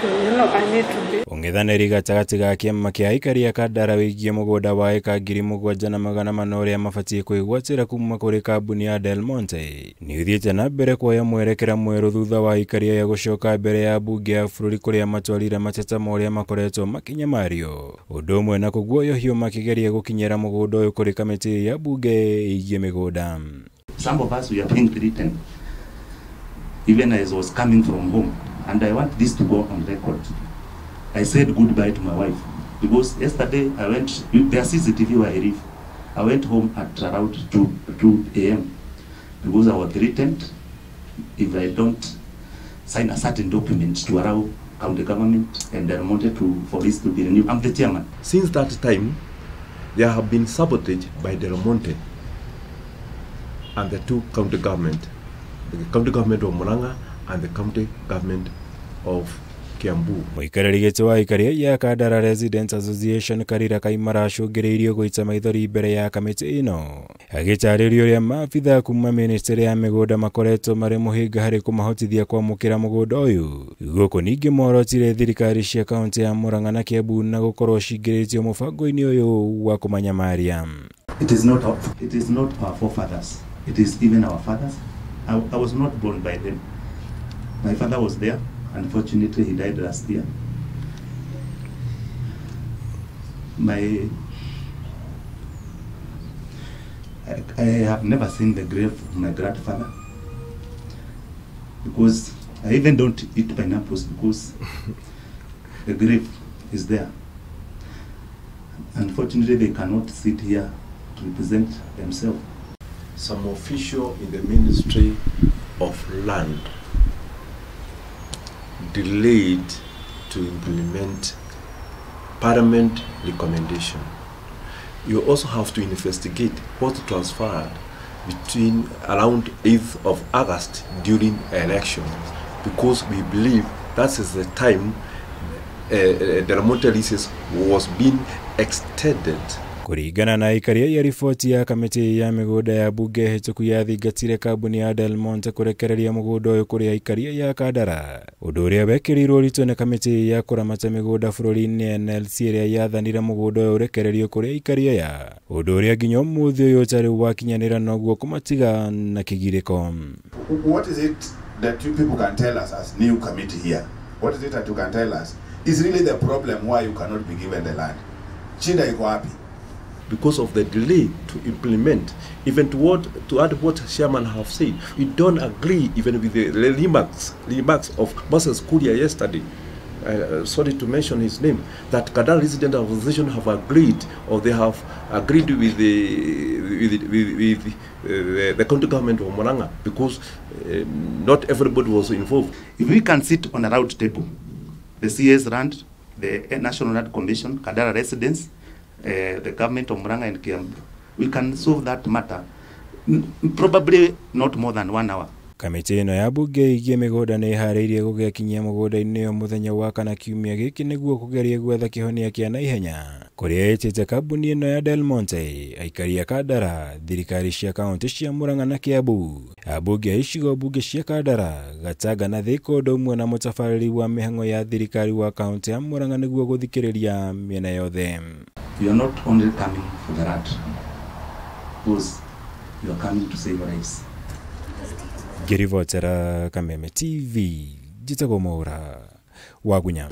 I need to be. Ung'ethanĩri gatagatĩ ga kĩama kĩa aikari a Kandara wĩgiĩ mũgũnda wa ĩka 7400 ũrĩa mabatiĩ kwĩgwatĩra kuma kũrĩ kambuni ya Del Monte nĩ ũthiĩte na mbere kuoya mwerekera mwerũ thutha wa aikari aya gũcoka mbere ya mbunge ya bũrũri kũrĩa matwarire mateta ma ũrĩa makoretwo makĩnyamario ũndũ ũmwe na kũguoyohio makĩgeria gũkinyĩra mũgũnda ũyũ kũrĩ kamĩtĩ ya mbunge ĩgiĩ mĩgũnda. Some of us we are being threatened even as I was coming from home, and I want this to go on record. I said goodbye to my wife because yesterday I went, there CCTV where I live. I went home at around 2 a.m. because I was threatened if I don't sign a certain document to allow county government and Del Monte for this to be renewed. I'm the chairman. Since that time, there have been sabotage by Del Monte and the two county government, the county government of Murang'a and the county government of Kiambu. Mũikarĩri gĩtĩ wa aikari ya Kandara Residents Association Karira Kaimara acũngĩrĩirio gũita maithori mbere ya kamĩtĩ ĩno agĩtarĩrio ũrĩa maabithaa kuma ministry ya mĩgũnda makoretwo marĩ mũhĩnga harĩ kũmahotithia kwamũkĩra mũgũnda ũyũ. Gũkũ ningĩ morotire thirikari cia kaunti ya Murang'a na Kiambu na gũkorwo cingĩrĩtio mũbango-inĩ ũyũ wa kũmanyamaria. It is not our forefathers. It is even our fathers. I was not born by them. My father was there. Unfortunately, he died last year. I have never seen the grave of my grandfather because I even don't eat pineapples because the grave is there. Unfortunately, they cannot sit here to represent themselves. Some official in the Ministry of Land delayed to implement Parliament recommendation. You also have to investigate what transpired between around 8th of August during election, because we believe that is the time Del Monte leases was being extended. Kũringana na aikari ya riboti ya kamĩtĩ ya mĩgũnda ya mbunge hĩtũku yathingatire kambuni ya Del Monte kũrekereria mũgũnda ũyũ kũrĩ aikari ya Kandara, ũndũ ũrĩa wekĩrirwo ũritũ nĩ kamĩtĩ ya kũramata mĩgũnda bũrũri-inĩ NLC ĩrĩa yathanire mũgũnda ũyũ ũrekererio kũrĩ aikari aya, ũndũ ũrĩa nginya ũmũthĩ ũyũ ũtarĩ wakinyanĩra noguo kũmatiga na kĩgirĩko. What is it that you people can tell us as new committee here? What is it that you can tell us is really the problem why you cannot be given the land? Shida iko wapi? Because of the delay to implement, even to add what chairman have said, we don't agree even with the remarks of Moses Kuria yesterday. Sorry to mention his name, that Kandara Resident Association have agreed, or they have agreed with the county government of Murang'a, because not everybody was involved. If we can sit on a round table, the CS Land, the National Land Commission, Kandara residents, the government of Murang'a and Kiambu, we can solve that matter. Probably not more than 1 hour. Kamĩtĩ ĩno ya mbunge ĩgiĩ mĩgũnda nĩ ĩharĩirie gũgĩkinyia mũgũnda-inĩ ũyũ mũthenya wa kana kiumia gĩkĩ nĩguo kũgeria gwetha kĩhonia kĩa naihenya kũrĩa ĩtĩte kambuni ĩno ya Del Monte, aikari a Kandara, thirikari cia kaunti cia Murang'a na Kiambu, ambunge a icigo mbunge cia Kandara, Gatanga na Thika ũndũ ũmwe na mũtabarĩri wa mĩhang'o ya thirikari wa kaunti ya Murang'a nĩguo gũthikĩrĩria mĩena yothe. You are not only coming for the land, because you are coming to save lives. Ngĩribotera Kameme TV, njĩtagwo Mwaura Wagunya.